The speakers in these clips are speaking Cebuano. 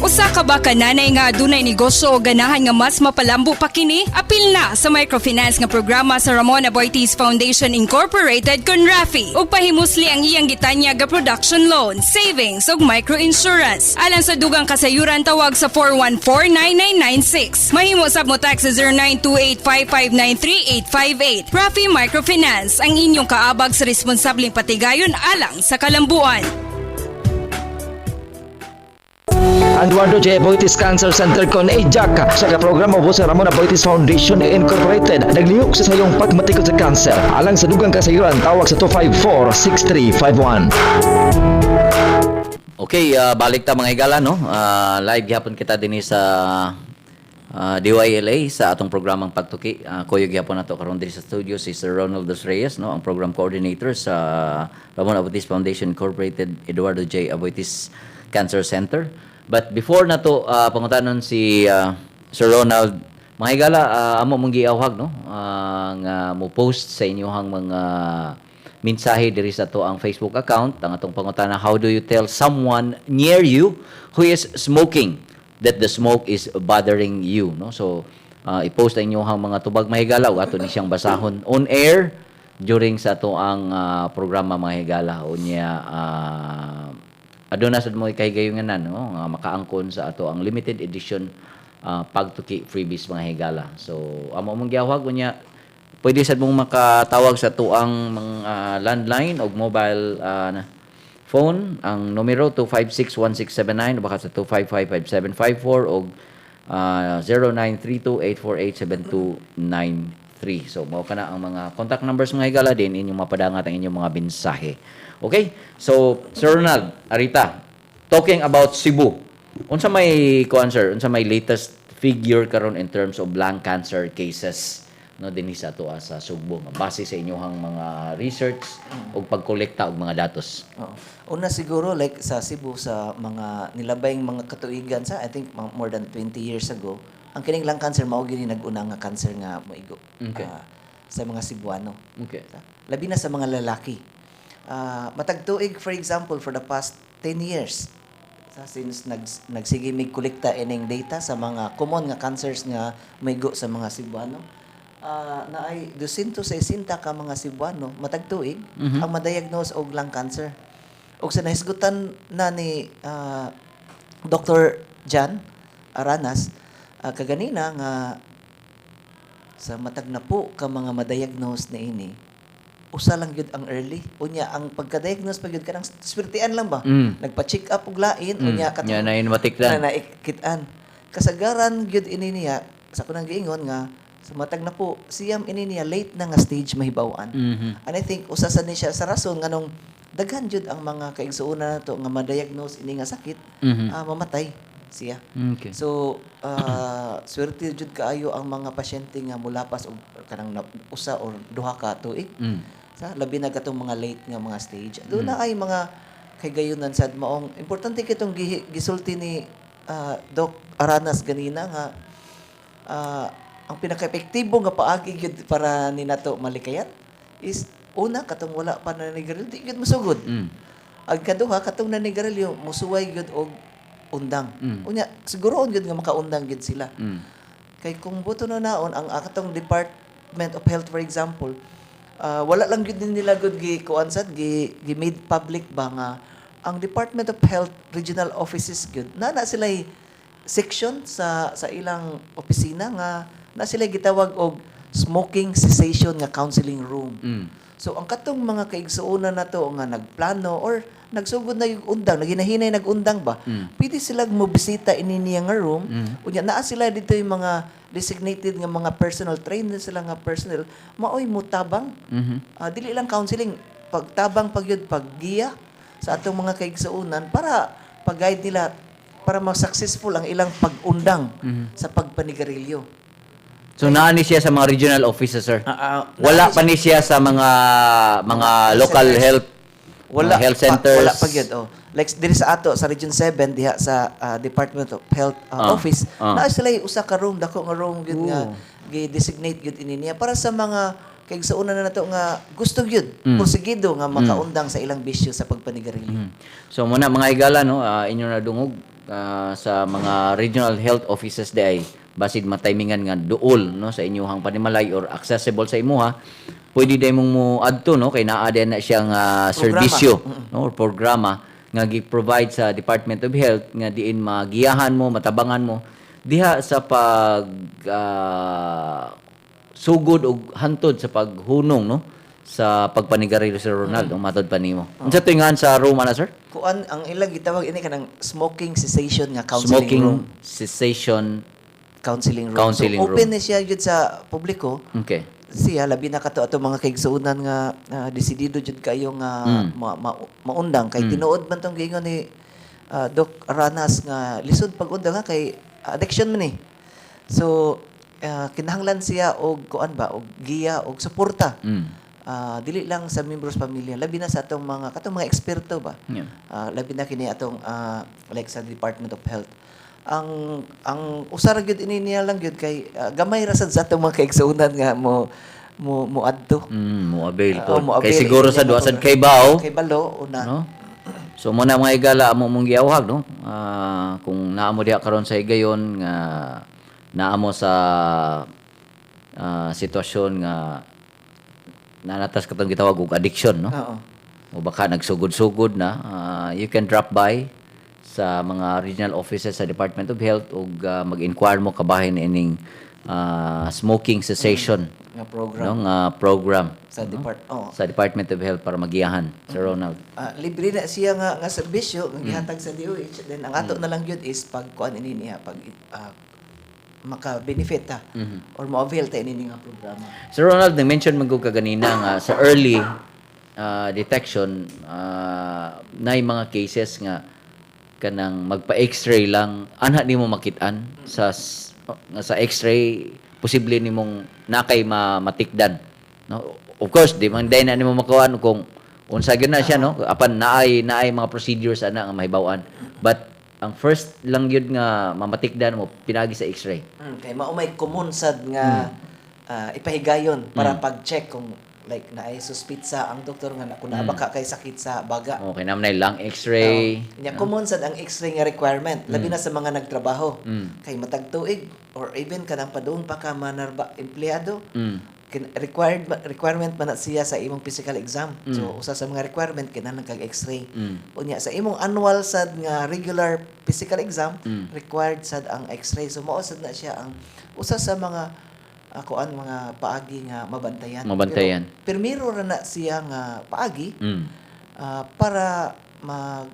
Usa ka ba ka nanay nga adunay negosyo o ganahan nga mas mapalambo pa kini? Apil na sa microfinance nga programa sa Ramon Aboitiz Foundation Incorporated kon RAFI ug pahimusli ang iyang gitanyag nga production loan, savings ug microinsurance. Alang sa dugang kasayuran, tawag sa 414-9996. Mahimo sab mo text sa 0928-559-3858. RAFI Microfinance, ang inyong kaabag sa responsableng patigayon alang sa kalambuan. Ang Eduardo J. Aboitiz Cancer Center kon AJAC sa ka programa sa Ramon Aboitiz Foundation Incorporated naglihok sa sayong pagmatikod sa cancer. Alang sa dugang kasayuran, tawag sa 254-6351. Okay, balik ta, mga higala, no. Live gihapon kita dinhi sa DYLA sa atong programang Pagtuki. Kuyog gihapon nato karon dinhi sa studio si Sir Ronald Dos Reyes, no, ang program coordinator sa Ramon Aboitiz Foundation Incorporated Eduardo J. Aboitiz Cancer Center. But before nato pangutanon si Sir Ronald, mga higala, amo mong giawhag, no, nga mo post sa inyong mga mensahe diri sa atoang Facebook account. Ang atong pangutana: how do you tell someone near you who is smoking that the smoke is bothering you, no? So i-post ang inyong mga tubag, mga higala, ug ato ni siyang basahon on air during sa atoang programa, mga higala. Unya aduna sad mo kahigayunganan, no, nga makaangkon sa atoang limited edition Pagtuki freebies, mga higala. So amo mong giawhag. Unya pwede sad mong makatawag sa atoang mga landline o mobile na phone, ang numero 256-1679 o baka sa 255-5754 o 0932-848-7293. So mao kana ang mga contact numbers, mga higala, din inyong mapadangat ang inyong mga mensahe. Okay? So Sir Ronald Arita, talking about Cebu. Unsa may kuan, sir? Unsa may latest figure karon in terms of lung cancer cases, no, dinhi sa atoa sa Sugbo nga base sa inyong mga research ug pagkolekta og mga datos? Oo. Una siguro, like sa Cebu, sa mga nilabayng mga katuigan sa I think more than 20 years ago, ang kining lung cancer mao gini nag-una nga cancer nga moigo sa mga Cebuano. Labi na sa mga lalaki. Matag tuig, for example, for the past 10 years sa since nagsige mig kolekta ining data sa mga common nga cancers nga moigo sa mga Cebuano, naay 260 ka mga Cebuano matag tuig ang ma-diagnose og lung cancer. Og sa nahisgutan na ni Dr. Jan Aranas kaganina nga sa matag napo ka mga ma-diagnose ni ini, usa lang gyud ang early. Unya ang pagka-diagnose pa gyud kanang swertian lang ba? Nagpa-check up og lain, unya Nya na matikdan. Na naikitaan. Kasagaran gyud ini niya sa kunang giingon nga sa matag napo, siyam ini niya late na nga stage mahibaw-an. And I think usa sa ni siya sa rason nganong daghan jud ang mga kaigsuonan nato nga ma-diagnose ini nga sakit, mamatay siya. So, swerte jud kaayo ang mga pasyente nga mulapas og kanang usa or duha ka tuig. Sa labi na katong mga late nga mga stage. Doon na ay mga kahigayunan sad maong importante kitong gisulti ni Doc Aranas ganina nga ang pinaka-epektibo nga paagi gyud para ni nato malikayan is una, katong wala pa nanigarilyo, di gyud mosugod. Ang kaduha, katong nanigarilyo, musuway gyud og undang. Unya siguroon gyud nga makaundang gyud sila. Kay kung buto na naon ang atong Department of Health, for example, wala lang gyud nila gud gi kuan sad gi made public ba nga ang Department of Health regional offices gyud na sila section sa ilang opisina nga na sila gitawag og smoking cessation nga counseling room. So ang katong mga kaigsuonan nato nga nagplano or nagsugod na yung undang, naginahinay nagundang ba, pwede sila mobisita ini niya nga room. Unya naa sila dito yung mga designated nga mga personal trainer sila nga personnel, maoy mutabang. Dili lang counseling, pagtabang pagyud, paggiya sa atong mga kaigsuonan para pag-guide nila para ma-successful ang ilang pag-undang sa pagpanigarilyo. So naa ni siya sa mga regional offices, sir? Wala naa pa ni siya sa mga local centers. Health Wala mga health pa, centers. Wala pa gyud, oh. Like diri sa ato sa Region 7 diha sa Department of Health office, naa sila usa ka room, dako nga room gyud nga gi-designate gyud ini niya para sa mga kaigsuonan na nato nga gusto gyud porsigido nga makaundang sa ilang bisyo sa pagpanigarilyo. So muna, mga higala, no, inyo na dungog. Sa mga regional health offices di ay basid matimingan nga duol, no, sa inyuhang panimalay or accessible sa imuha, pwede day mong mo adto, no, kay naa din na siyang Programa. Serbisyo, no, or programa nga gi-provide sa Department of Health nga diin magiyahan mo, matabangan mo diha sa pag sugod og hantod sa paghunong, no, sa pagpanigarilyo, Sir Ronald, ang matod pa nimo. Unsa to nga sa room ana, sir? Kuan ang ilang gitawag ini kanang smoking cessation nga counseling Smoking room. cessation Counseling room. Counseling So, open room. ni siya jud sa publiko. Siya labi na kato ato mga kaigsuonan nga desidido jud kayo nga maundang kay tinuod man tong giingon ni Doc Aranas nga lisod pag-undang ha, kay addiction man eh. So kinahanglan siya og kuan ba, og giya og suporta. Dili lang sa membros pamilya, labi na sa atong mga katong mga eksperto ba. Labi na kini atong like sa Department of Health. Ang usa ra gyud ini niya lang gyud kay gamay ra sad sa atong mga kaigsuonan nga mo mo mo adto. Mo avail po. Mo Kay avail siguro ini sa nga duwa sad program. kay bao. Kay balo una. No? So mo na, mga igala, amo mong giawhag, no. Kung naa mo diha karon sa higayon nga naa mo sa sitwasyon nga nanatas katong gitawag og addiction, no? O baka nagsugod-sugod na, you can drop by sa mga regional offices sa Department of Health ug mag-inquire mo kabahin ining smoking cessation Nga program no, nga program sa depart. Oh. sa Department of Health para magiyahan, Sir Ronald. Libre na siya nga nga serbisyo nga gihatag sa DOH. Then ang ato na lang gyud is pag kuan ini niya, pag maka-benefit ta or mo-avail ta ini nga programa. Sir Ronald, nag-mention man ko kaganina nga sa early detection, naay mga cases nga kanang magpa-x-ray lang anha nimo makit-an nga sa x-ray posible nimong nakay matikdan, no? Of course, di man day na nimo makuan kung unsa gyud na siya, no, apan naay mga procedures ana nga mahibaw-an, but ang first lang gyud nga mamatikdan mo pinagi sa x-ray. Kay mao may common sad nga ipahigayon para pag-check kung like naay suspitsa ang doktor nga na kung naa ba ka kay sakit sa baga. Okay naman na lung x-ray. Nya common sad ang x-ray nga requirement labi na sa mga nagtrabaho. Kay matag tuig or even kanang padung pa ka manarba empleyado, requirement man na siya sa imong physical exam. So usa sa mga requirement, kinahanglan kag x-ray. Unya sa imong annual sad nga regular physical exam, required sad ang x-ray. So mao sad na siya ang usa sa mga kuan, mga paagi nga mabantayan. Mabantayan. Pero pirmiro ra na siya nga paagi para mag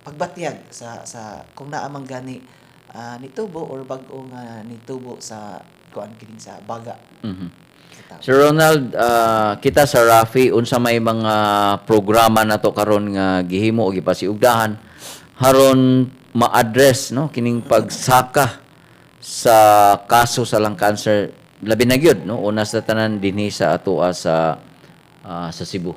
pagbatyag sa kung naa man gani nitubo or bag-o nga nitubo sa kuan kining sa baga sa tao. Sir Ronald, kita sa Rafi, unsa may mga programa na to karon nga gihimo o gipasiugdahan haron ma-address, no, kining pagsaka sa kaso sa lung cancer, labi na gyud, no, una sa tanan dinhi sa atoa sa Cebu?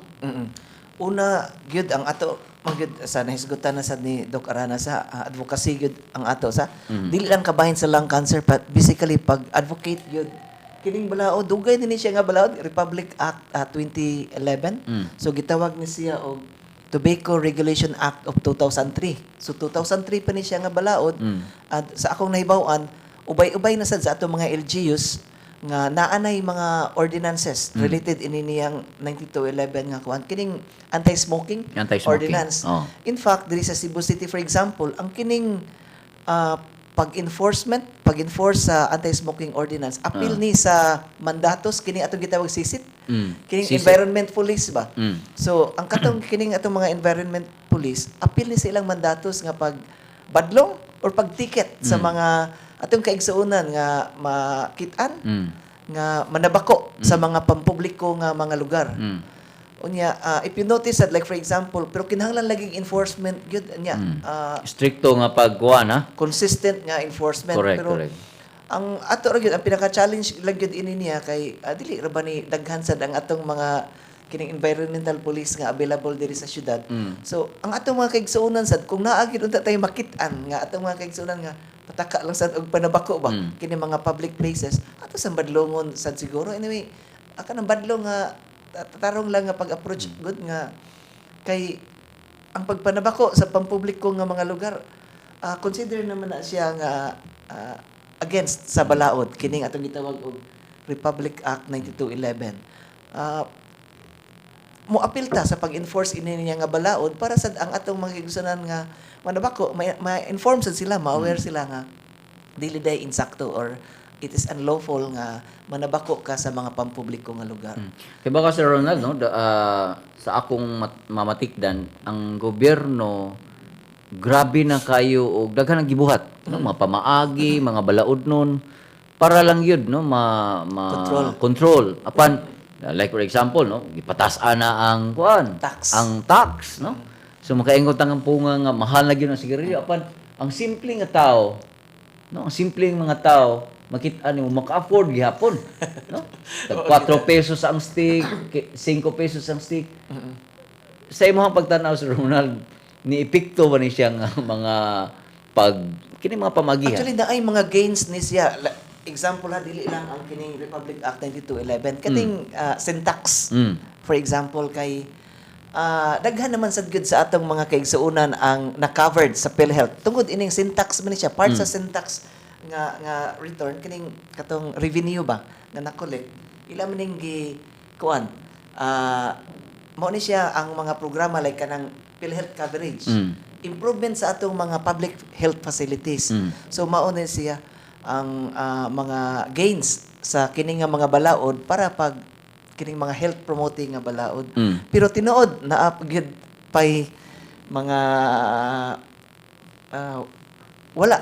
Una gyud ang ato man gyud sa nahisgutan na sad ni Doc Arana sa advocacy gyud ang ato sa dili lang kabahin sa lung cancer, but basically pag advocate gyud kining balaod. Dugay ni siya nga balaod, Republic Act 2011. So gitawag ni siya og Tobacco Regulation Act of 2003. So 2003 pa ni siya nga balaod. At sa akong nahibaw-an, ubay-ubay na sad sa atong mga LGUs nga naanay mga ordinances related ini niyang 9211 nga kuan kining anti-smoking Anti-smoking. ordinance. In fact, diri sa Cebu City, for example, ang kining pag-enforcement, pag-enforce sa anti-smoking ordinance, apil ni sa mandatos kini atong gitawag SISIT. Kining SISIT. environment police ba? So, ang katong kining atong mga environment police, apil ni sa ilang mandatos nga pag badlong or pag-ticket sa mga atong kaigsuonan nga makit-an nga manabako sa mga pampubliko nga mga lugar. Unya, if you notice that, like for example, pero kinahanglan laging enforcement gyud niya. Stricto nga pagkuan ha. Consistent nga enforcement. Pero ang ato ra gyud, ang pinaka-challenge lang gyud ini niya kay dili ra ba ni daghan sad ang atong mga kining environmental police nga available diri sa syudad. So, ang atong mga kaigsuonan sad, kung naa gyud unta tayo makit-an nga atong mga kaigsuonan nga pataka lang sad og panabako ba kini mga public places, ato sa badlongon sad siguro. Anyway, aka nang badlong nga tarong lang nga pag-approach good nga kay ang pagpanabako sa pampubliko nga mga lugar Consider naman na siya nga against sa balaod kining atong gitawag og Republic Act 9211. Mo apil ta sa pag-enforce ini niya nga balaod para sad ang atong mga higsunan nga manabako ma-inform sad sila, ma-aware sila nga dili day insakto or it is unlawful nga manabako ka sa mga pampubliko nga lugar. Kay baka, Sir Ronald, no, sa akong mamatikdan, ang gobyerno grabe na kayo og daghan ang gibuhat, no, mga pamaagi, mga balaod nun para lang yun, no, ma Control. Control. Apan like for example, no, gipatas-an na ang kuan, Tax. ang tax, no? So makaingon tang ang punga nga mahal na gyud ang sigarilyo, apan ang simple nga tao, no, ang simpleng mga tao makita nimo maka-afford gihapon, no? Tag 4 pesos ang stick, 5 pesos ang stick. Sa imong pagtanaw, Sir Ronald, ni epekto ba ni siya nga mga pag kini mga pamagihan? Actually, naay mga gains ni siya. Example ha, dili lang ang kining Republic Act 9211. Kaning sin tax. For example, kay daghan naman sad gyud sa atong mga kaigsuonan ang na-covered sa PhilHealth. Tungod ining sin tax man ni siya, part sa sin tax nga nga return kining katong revenue ba nga na-collect, ila man ning gi kuan. Mao ni siya ang mga programa like kanang PhilHealth coverage. Improvement sa atong mga public health facilities. So mao ni siya ang mga gains sa kini nga mga balaod para pag kining mga health promoting nga balaod. Pero tinuod naa gyud pay mga wala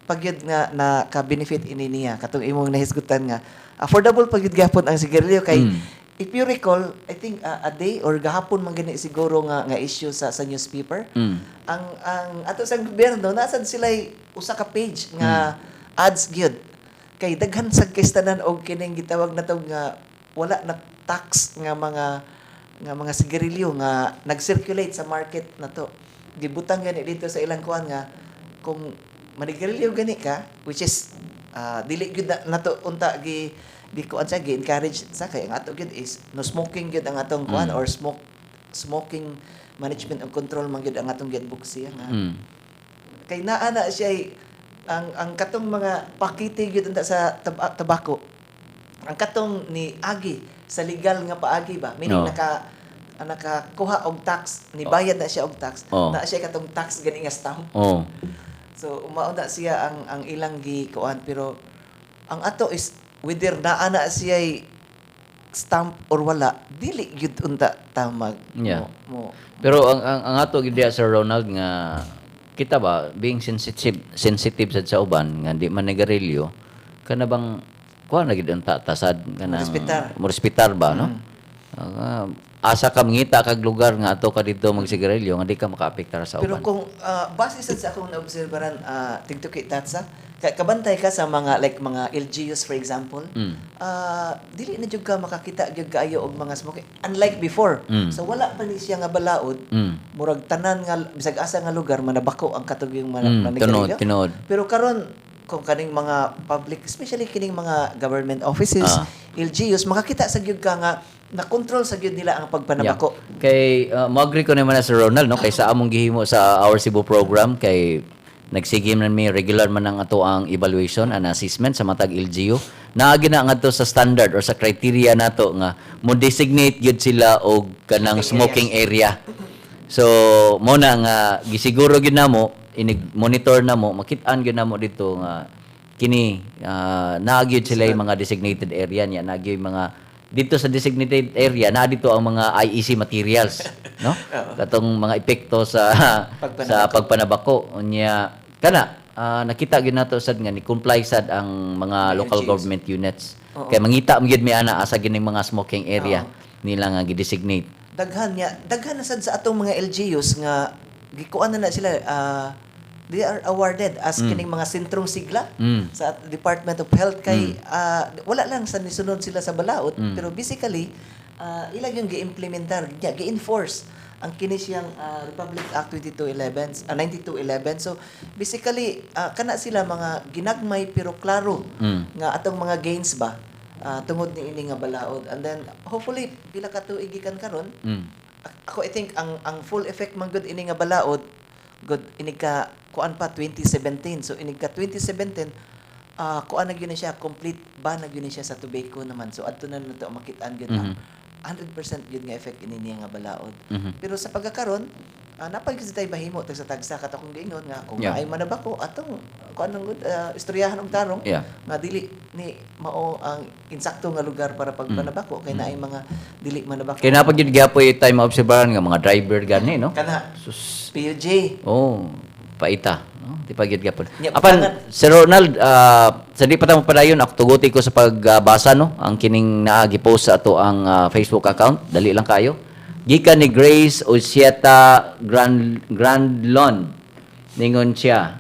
pag yun nga na ka-benefit ini niya katong imong nahisgutan nga affordable pag yun gihapon ang sigarilyo kay if you recall, I think a day or gahapon man gani siguro nga nga issue sa newspaper, ang ato sa gobyerno nasad sila usa ka page nga ads gyud kay daghan sa kistanan og kining gitawag nato nga wala na tax nga mga sigarilyo nga nag-circulate sa market nato. Gibutang gani dito sa ilang kuan nga kung manigarilyo gani ka, which is dili gyud na, nato unta gi gi kuan sa gi encourage sa kay ang ato gyud is no smoking gyud ang atong kuan or smoking management and control man gyud ang atong gi-advocacy nga kay naa na siya ang katong mga pakite gyud unta sa tabako, ang katong ni agi sa legal nga paagi ba, meaning naka nakakuha og tax, ni bayad na siya og tax, na siya katong tax gani nga stamp. So mao na siya ang ilang gi kuan, pero ang ato is whether naa na siya stamp or wala, dili gyud unta tamag mo. Pero ang ato gid diha, Sir Ronald, nga kita ba being sensitive sensitive sad sa uban nga di man nagarilyo, kana bang kuha na gid ang tasad kanang Morespetar. Morespetar ba, no? Asa ka mangita kag lugar nga ato ka dito magsigarilyo nga di ka makaapektar sa Pero uban. kung base sad sa akong naobserbaran, tigtuki tatsa, kabantay ka sa mga like mga LGUs, for example, dili na jud ka makakita gyud kaayo og mga smoking unlike before. So wala pa ni siya nga balaod, murag tanan nga bisag asa nga lugar manabako ang katong yung manigarilyo. Tinuod, tinuod. Pero karon kung kaning mga public, especially kining mga government offices, LGUs, makakita sa gyud ka nga na control sa gyud nila ang pagpanabako. Yeah. Kay mo-agree ko naman na Sir Ronald, no, kay sa among gihimo sa Our Cebu program, kay nagsige man mi, regular man ang ato ang evaluation and assessment sa matag LGU, naagi na ngadto sa standard or sa criteria nato nga mo designate gyud sila og kanang smoking area. So mo na nga gisiguro gyud namo, inig monitor namo, makit-an gyud namo dito nga kini naa gyud sila yung mga designated area niya, naa gyud mga dito sa designated area na dito ang mga IEC materials, no, katong mga epekto sa pagpanabako. Unya kana nakita gyud nato sad nga ni comply sad ang mga local LGUs. government units kay mangita man gyud mi ana asa gining mga smoking area nila nga gi-designate. Daghan niya, daghan na sad sa atong mga LGUs nga gikuan na na sila, they are awarded as kining mga sentrong sigla sa Department of Health kay wala lang sa nisunod sila sa balaod, pero basically ilang yung gi-implementar niya, gi-enforce ang kini siyang Republic Act 2211, 9211. So basically kana sila mga ginagmay pero klaro nga atong mga gains ba tungod ni ini nga balaod. And then hopefully pila ka tuig gikan karon, ako I think ang full effect man gud ini nga balaod. Good, inig ka kuan pa 2017. So inig ka 2017, kuan na gyud na siya, complete ban na gyud na siya sa tobacco naman. So adto na nato makitaan gyud ang 100% gyud nga effect ini niya nga balaod. Pero sa pagkakaron, napag kasi tayo mahimo tagsa-tagsa kato akong giingon nga kung ay manabako atong kuan nang good istoryahan og tarong nga dili ni mao ang insakto nga lugar para pagpanabako kay naay mga dili manabako. Kaya napag yun gyapoy tayo maobserbahan nga mga driver gani, no? Kana Sus. PUJ. Oh, paita. No? Di pa gyud gyapon. Nya, Apan butangan. Sir Ronald, sa di pa ta mapadayon ako tuguti ko sa pagbasa, no, ang kining naa gi-post sa ato ang Facebook account. Dali lang kayo. Gikan ni Grace Osieta Grandlon. Ningon siya,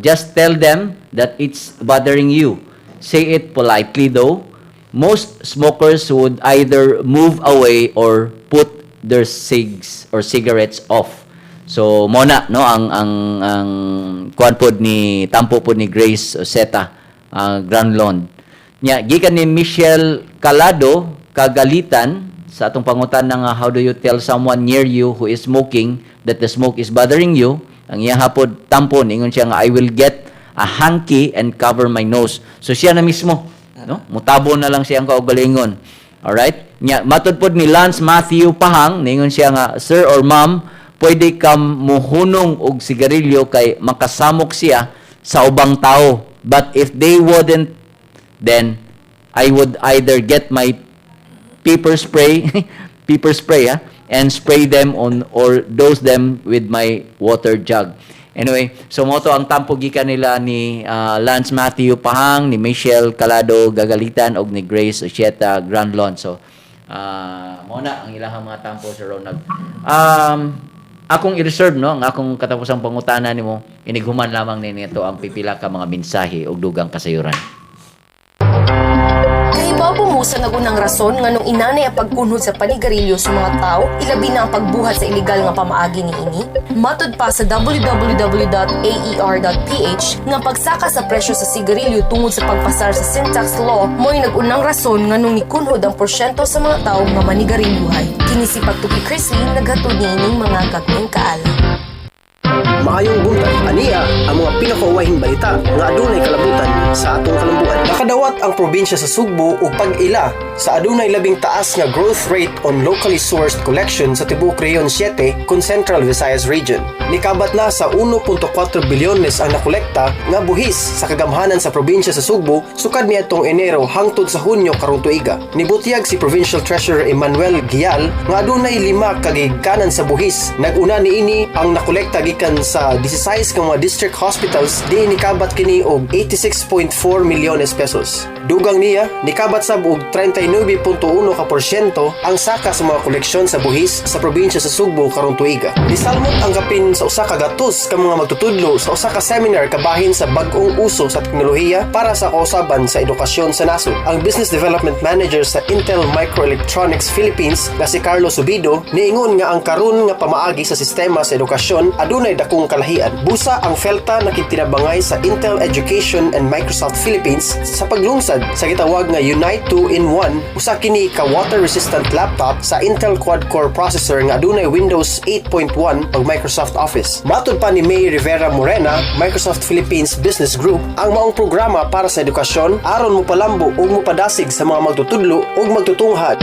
"Just tell them that it's bothering you. Say it politely though. Most smokers would either move away or put their cigs or cigarettes off." So mo na, no, ang kuan pod ni tampo pod ni Grace Oseta Granlond. Nya gikan ni Michelle Calado Kagalitan sa atong pangutan nga how do you tell someone near you who is smoking that the smoke is bothering you? Ang iya hapod tampo, ningon siya nga, "I will get a hanky and cover my nose." So siya na mismo, no, mutabo na lang siya ang kaugalingon. Alright? Nya matud pod ni Lance Matthew Pahang, ningon siya nga, "Sir or ma'am, pwede ka muhunong og sigarilyo kay makasamok siya sa ubang tao. But if they wouldn't, then I would either get my pepper spray and spray them on or dose them with my water jug." Anyway, so mo to ang tampo gikan nila ni Lance Matthew Pahang, ni Michelle Calado Gagalitan og ni Grace Ochieta Grandlon. So, mo na ang ilahang mga tampo, Sir Ronald. Akong i-reserve, no, ang akong katapusang pangutana nimo inighuman lamang ni nito ang pipila ka mga mensahe ug dugang kasayuran. Kahibaw mo sa nagunang rason nganong inanay ang pagkunhod sa panigarilyo sa mga tao, ilabi na ang pagbuhat sa ilegal nga pamaagi niini? Matud pa sa www.aer.ph nga pagsaka sa presyo sa sigarilyo tungod sa pagpasar sa sin tax law mo'y nagunang rason nganong nikunhod ang porsyento sa mga tao nga manigarilyohay. Kini si Pagtuki Chrisley naghatod niining mga gagmayng kaalam. Maayong buntag, ania ang mga pinakauwahing balita nga adunay kalabutan sa atong kalambuan. Nakadawat ang probinsya sa Sugbo og pag-ila sa adunay labing taas nga growth rate on locally sourced collection sa tibuok Rehiyon 7 kun Central Visayas Region. Nikabat na sa 1.4 bilyones ang nakolekta nga buhis sa kagamhanan sa probinsya sa Sugbo sukad niadtong Enero hangtod sa Hunyo karong tuiga. Nibutyag si Provincial Treasurer Emmanuel Gial nga adunay lima ka gigikanan sa buhis. Nag-una niini ang nakolekta gikan sa 16 ka mga district hospitals diin nikabat kini og 86.4 milyones pesos. Dugang niya, nikabat sab og 39.1 ka porsyento ang saka sa mga koleksyon sa buhis sa probinsya sa Sugbo karong tuiga. Nisalmot ang kapin sa 100 ka mga magtutudlo sa usa ka seminar kabahin sa bag-ong uso sa teknolohiya para sa kausaban sa edukasyon sa nasod. Ang Business Development Manager sa Intel Microelectronics Philippines nga si Carlos Subido niingon nga ang karon nga pamaagi sa sistema sa edukasyon adunay dakong kalahian. Busa ang FELTA nakigtinabangay sa Intel Education and Microsoft Philippines sa paglungsad sa gitawag nga Unite 2 in 1. Usa kini ka water resistant laptop sa Intel quad-core processor nga adunay Windows 8.1 ug Microsoft Office. Matod pa ni May Rivera Morena, Microsoft Philippines Business Group, ang maong programa para sa edukasyon aron mopalambo ug mopadasig sa mga magtutudlo ug magtutunghad.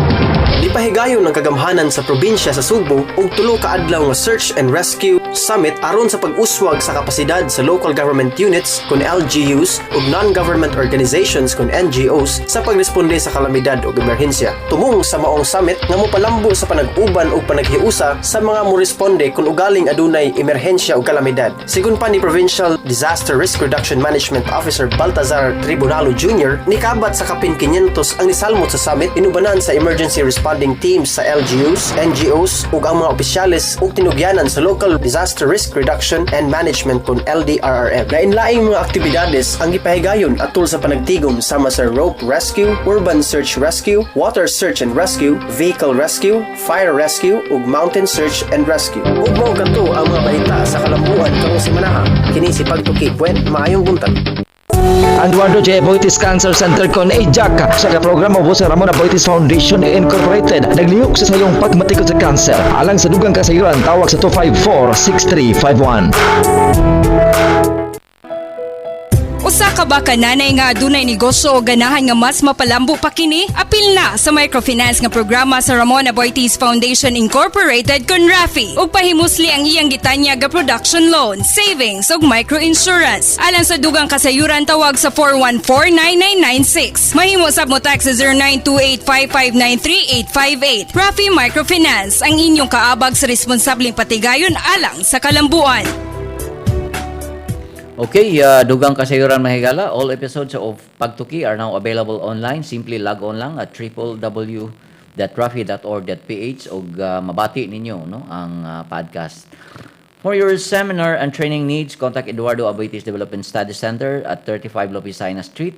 Gipahigayon ng kagamhanan sa probinsya sa Sugbo og 3 ka adlaw nga search and rescue summit aron sa pag-uswag sa kapasidad sa local government units kun LGUs ug non-government organizations kun NGOs sa pagresponde sa kalamidad ug emerhensya. Tumong sa maong summit nga mopalambo sa panag-uban ug panaghiusa sa mga moresponde kung ugaling adunay emerhensya ug kalamidad. Sigon pa ni Provincial Disaster Risk Reduction Management Officer Baltazar Tribunalo Jr., nikabat sa kapin 500 ang nisalmot sa summit inubanan sa emergency responding teams sa LGUs, NGOs ug ang mga opisyales ug tinugyanan sa Local Disaster Risk Reduction and Management kun LDRRM. Lain-laing mga aktibidades ang gipahigayon atol sa panagtigom sama sa rope rescue, urban search rescue, water search and rescue, vehicle rescue, fire rescue ug mountain search and rescue. Ug mao kato ang mga balita sa kalambuan karong semanaha. Kini si Pagtuki Puwet, maayong buntag. Ang Eduardo J. Aboitiz Cancer Center kon AJAC sa programa ubos sa Ramon Aboitiz Foundation Incorporated naglihok sa sayong pagmatikod sa cancer. Alang sa dugang kasayuran, tawag sa 254-6351. Usa ka ba ka nanay nga adunay negosyo o ganahan nga mas mapalambo pa kini? Apil na sa microfinance nga programa sa Ramon Aboitiz Foundation Incorporated kon RAFI ug pahimusli ang iyang gitanyag nga production loan, savings ug microinsurance. Alang sa dugang kasayuran, tawag sa 414-9996. Mahimo sab mo text sa 0928-559-3858. RAFI Microfinance, ang inyong kaabag sa responsableng patigayon alang sa kalambuan. Okay, dugang kasayuran, mga higala, all episodes of Pagtuki are now available online. Simply log on lang at www.rafi.org.ph ug mabati ninyo, no, ang podcast. For your seminar and training needs, contact Eduardo Aboitiz Development Study Center at 35 Lopez Street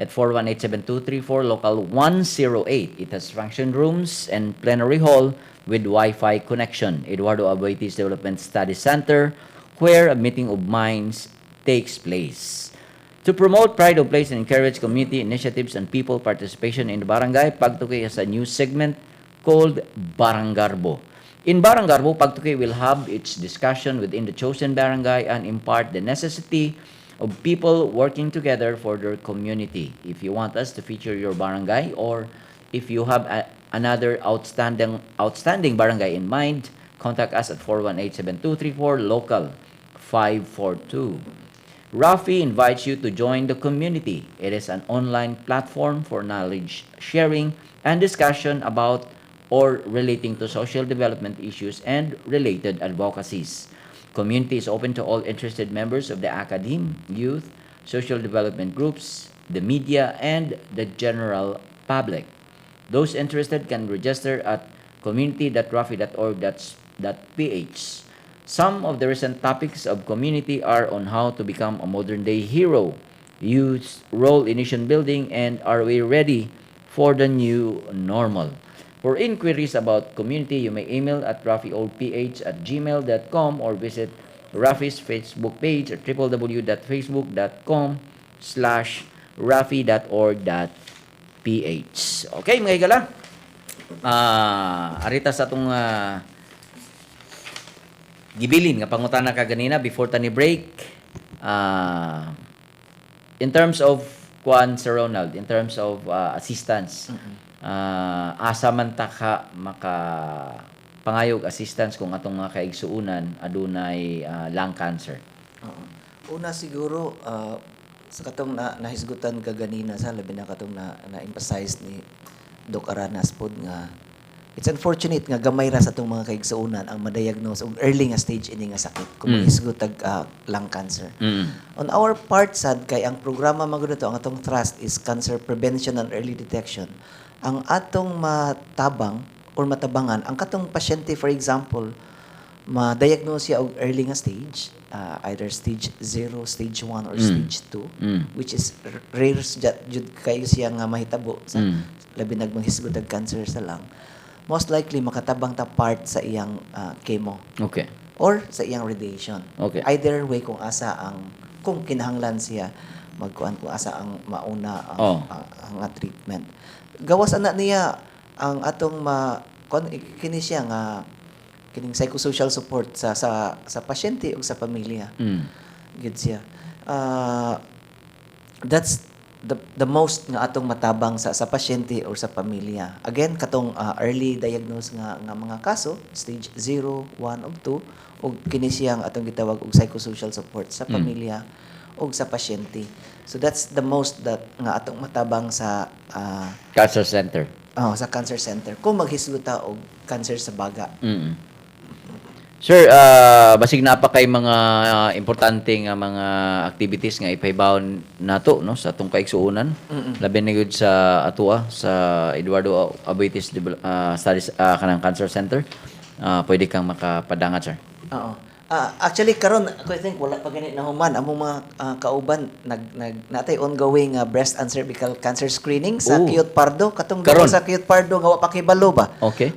at 418-7234, local 108. It has function rooms and plenary hall with Wi-Fi connection. Eduardo Aboitiz Development Study Center, where a meeting of minds takes place. To promote pride of place and encourage community initiatives and people participation in the barangay, Pagtuki has a new segment called Barangarbo. In Barangarbo, Pagtuki will have its discussion within the chosen barangay and impart the necessity of people working together for their community. If you want us to feature your barangay or if you have another outstanding barangay in mind, contact us at 418-7234, local 542. Rafi invites you to join the community. It is an online platform for knowledge sharing and discussion about or relating to social development issues and related advocacies. Community is open to all interested members of the academe, youth, social development groups, the media, and the general public. Those interested can register at community.rafi.org.ph. Some of the recent topics of community are on how to become a modern day hero, youth's role in nation building, and are we ready for the new normal? For inquiries about community, you may email at rafiolph@gmail.com or visit Rafi's Facebook page at www.facebook.com/rafi.org.ph. Okay, mga higala. Arita sa atong gibilin nga pangutana kaganina before tani break. In terms of kuan, Sir Ronald, in terms of assistance, asa man ta ka maka pangayog assistance kung atong mga kaigsuunan adunay lung cancer? Oo. Una siguro, sa katong na nahisgutan kaganina, sa labi na katong na na-emphasize ni Doc Aranas pod nga it's unfortunate nga gamay ra sa atong mga kaigsuonan ang madiagnose og early nga stage ini nga sakit kung mahisgot tag lung cancer. On our part sad, kay ang programa man gud to, ang atong thrust is cancer prevention and early detection. Ang atong matabang or matabangan ang katong pasyente, for example, ma-diagnose siya og early nga stage, either stage 0, stage 1 or stage 2, which is rare jud kayo siya nga mahitabo sa labi nag manghisgot og cancer sa lung. Most likely makatabang ta part sa iyang chemo or sa iyang radiation. Either way kung asa ang kung kinahanglan siya magkuan, kung asa ang mauna ang, ang treatment. Gawas ana niya, ang atong ma kon kini siya nga kining psychosocial support sa pasyente ug sa pamilya. Gid siya. That's the most nga atong matabang sa pasyente or sa pamilya. Again, katong early diagnose nga mga kaso, stage 0, 1 ug 2, ug kini siya ang atong gitawag og psychosocial support sa pamilya ug sa pasyente. So that's the most that nga atong matabang sa Cancer center. Oh, sa cancer center kung maghisgot ta og cancer sa baga. Sir, basig na pa kay mga importante nga mga activities nga ipahibawon nato, no, sa atong kaigsuonan. Labi na gyud sa atua sa Eduardo Aboitiz Studies kanang Cancer Center. Pwede kang makapadangat, sir. Oo. Actually karon ako, I think wala pa gani nahuman among mga kauban nag nag natay ongoing breast and cervical cancer screening sa Oh. Cute Pardo, katong Karon? Sa Cute Pardo nga wa pa kibalo ba.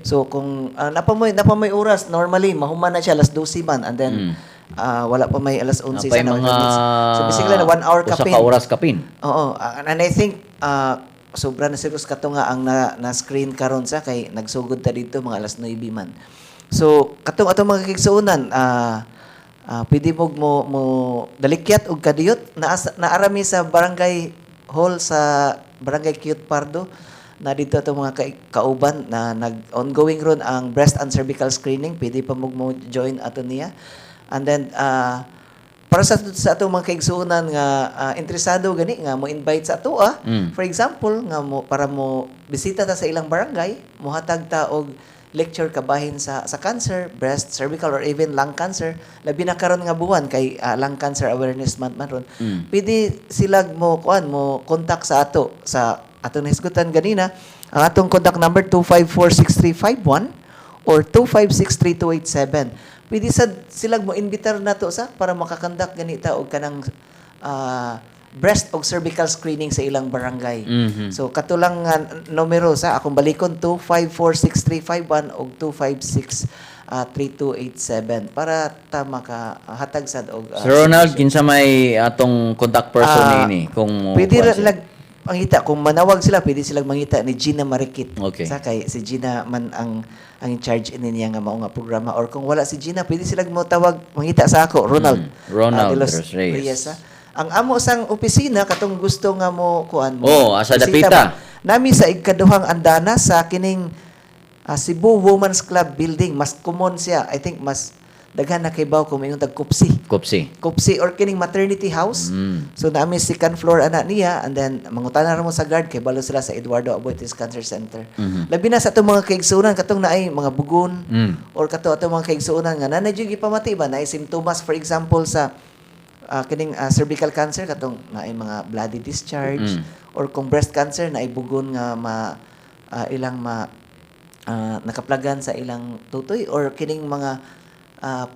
So kung napa moy oras, normally mahuman na siya alas 12 man and then Wala pa may alas 11 Napay sa mga minutes. So basically na 1 hour usa kapin. ka oras kapin. Oo, and I think sobra na siguro kato nga ang na screen karon sa kay nagsugod ta dito mga alas 9 man. So katong atong mga kigsuonan, pwede mo mo dalikyat og kadiyot naarami sa barangay hall sa Barangay Cute Pardo na dito atong mga kauban na nag ongoing ron ang breast and cervical screening. Pwede pa mo join ato niya. And then para sa atong mga kaigsuonan nga interesado gani nga mo invite sa atoa, for example nga mo para mo bisita ta sa ilang barangay, mohatag ta og lecture kabahin sa cancer, breast, cervical or even lung cancer, labi na karon nga buwan kay Lung Cancer Awareness Month man ron. Pwede sila mo kuan mo contact sa ato sa atong nahisgutan ganina, ang atong contact number 2546351 or 2563287. Pwede sad sila mo invitar nato sa para makakandak ganita og kanang breast og cervical screening sa ilang barangay. So kato lang nga numero sa akong balikon, 2546351 og 256 3287 para ta makahatag sad og Sir Ronald, kinsa may atong contact person niini kung Pwede kuan ra siya? lag mangita kung manawag sila, pwede silang mangita ni Gina Marikit. Okay. Sa kay si Gina man ang in charge ini niya nga mao nga programa, or kung wala si Gina, pwede silang mo tawag mangita sa ako, Ronald. Ronald de los de los Reyes. Ah. Ang amo sang opisina katong gusto nga mo kuan mo. Oh, asa bisita dapita. ba? Nami sa ikaduhang andana sa kining Cebu Women's Club building. Mas common siya. I think mas daghan na kay baw kung ingon tag Kupsi. Kupsi. Kupsi or kining maternity house. So naami second floor ana niya, and then mangutana ra mo sa guard kay balo sila sa Eduardo Aboitiz Cancer Center. Labi na sa atong mga kaigsuonan katong naay mga bugon or kato atong mga kaigsuonan nga nanay jud gipamati ba naay simptomas, for example sa kining cervical cancer, katong naay mga bloody discharge, or kung breast cancer naay bugon nga ma ilang ma nakaplagan sa ilang tutoy or kining mga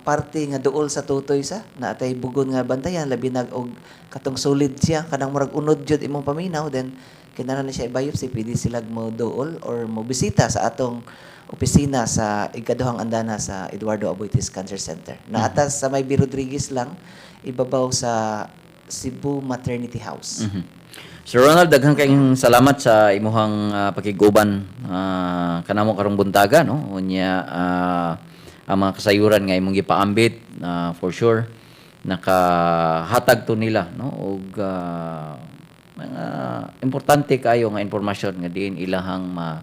parte nga duol sa tutoy sa naatay bugon nga bantayan, labi nag og katong solid siya, kanang murag unod jud imong paminaw, then kinahanglan na siya i-biopsy. Pwede sila mo duol or mo bisita sa atong opisina sa ikaduhang andana sa Eduardo Aboitiz Cancer Center. Naata sa may B. Rodriguez lang, ibabaw sa Cebu Maternity House. Sir Ronald, daghan kayong salamat sa imuhang pakiguban kanamo karong buntaga, no? Unya ang mga kasayuran nga imong gipaambit, for sure nakahatag to nila, no, og mga importante kayo nga impormasyon nga diin ilahang ma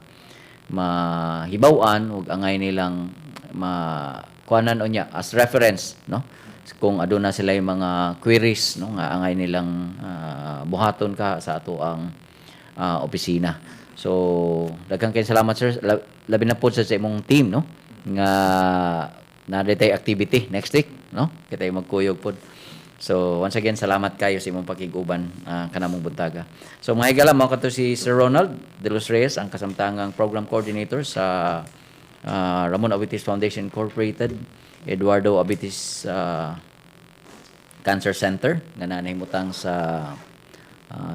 mahibaw-an ug angay nilang ma kuanan unya as reference, no, kung aduna sila yung mga queries, no, nga angay nilang buhaton ka sa ato ang opisina. So daghan kayong salamat, sir. Labi na pod sa imong team, no, nga naa tay activity next week, no, kita yung magkuyog pod. So once again, salamat kayo sa imong pakig-uban kanamong buntaga. So mga higala, mao kato si Sir Ronald De Los Reyes, ang kasamtangang program coordinator sa Ramon Aboitiz Foundation Incorporated, Eduardo Aboitiz Cancer Center nga nanahimutang sa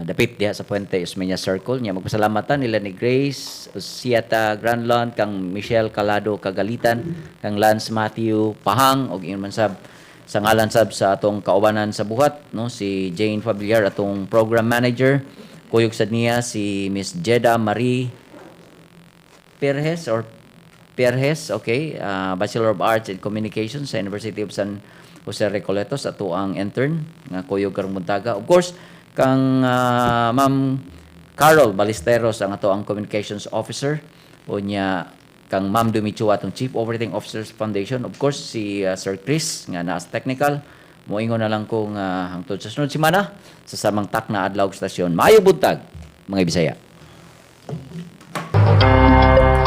dapit diha sa Puente Osmeña Circle. Nya magpasalamatan nila ni Grace Siata Granlund, kang Michelle Calado Kagalitan, kang Lance Matthew Pahang, ug ingon man sab sa ngalan sab sa atong kaubanan sa buhat, no, si Jane Fabiliar, atong program manager. Kuyog sad niya si Miss Jeda Marie Perez or Perez, okay, Bachelor of Arts in Communications sa University of San Jose Recoletos, ato ang intern nga kuyog karong buntaga. Of course, kang Ma'am Carol Ballesteros, ang ato ang Communications Officer, unya kang Ma'am Dumichua, atong Chief Operating Officer sa Foundation. Of course, si Sir Chris nga naa sa technical. Moingon na lang ko nga hangtod sa sunod semana sa samang tak na adlaw ug stasyon. Maayo buntag, mga Bisaya.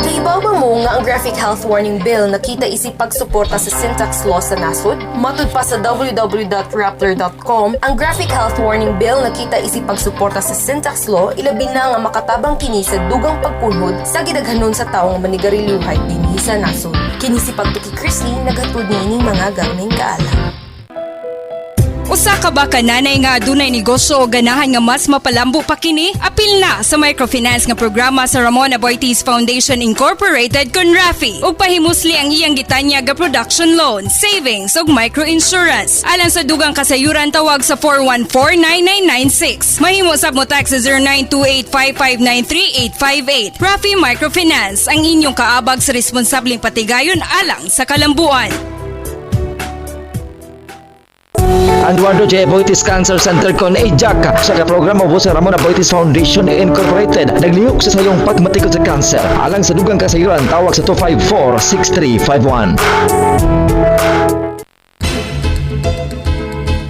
Kahibaw ba mo nga ang Graphic Health Warning Bill nakita isip pagsuporta sa sin tax law sa nasod? Matud pa sa www.rappler.com, ang Graphic Health Warning Bill nakita isip pagsuporta sa sin tax law, ilabi na nga makatabang kini sa dugang pagkunhod sa gidaghanon sa tawo nga manigarilyuhay dinhi sa nasod. Kini si Pagtuki Chrisley, naghatod niining mga garming kaalam. Usa ka ba ka nanay nga adunay negosyo o ganahan nga mas mapalambo pa kini? Apil na sa microfinance nga programa sa Ramon Aboitiz Foundation Incorporated kon RAFI ug pahimusli ang iyang gitanyag nga production loan, savings ug microinsurance. Alang sa dugang kasayuran, tawag sa 414-9996. Mahimo sab mo text sa 0928-559-3858. RAFI Microfinance, ang inyong kaabag sa responsableng patigayon alang sa kalambuan. Ang Eduardo J. Aboitiz Cancer Center kon AJAC sa programa ubos sa Ramon Aboitiz Foundation Incorporated naglihok sa sayong pagmatikod sa kanser. Alang sa dugang kasayuran, tawag sa 254-6351.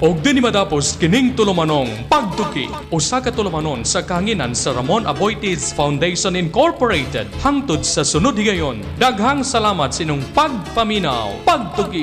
Og dinhi matapos kining tulumanong Pagtuki, usa ka tulumanon sa kahanginan sa Ramon Aboitiz Foundation Incorporated. Hangtod sa sunod higayon, daghang salamat sa inyong pagpaminaw. Pagtuki.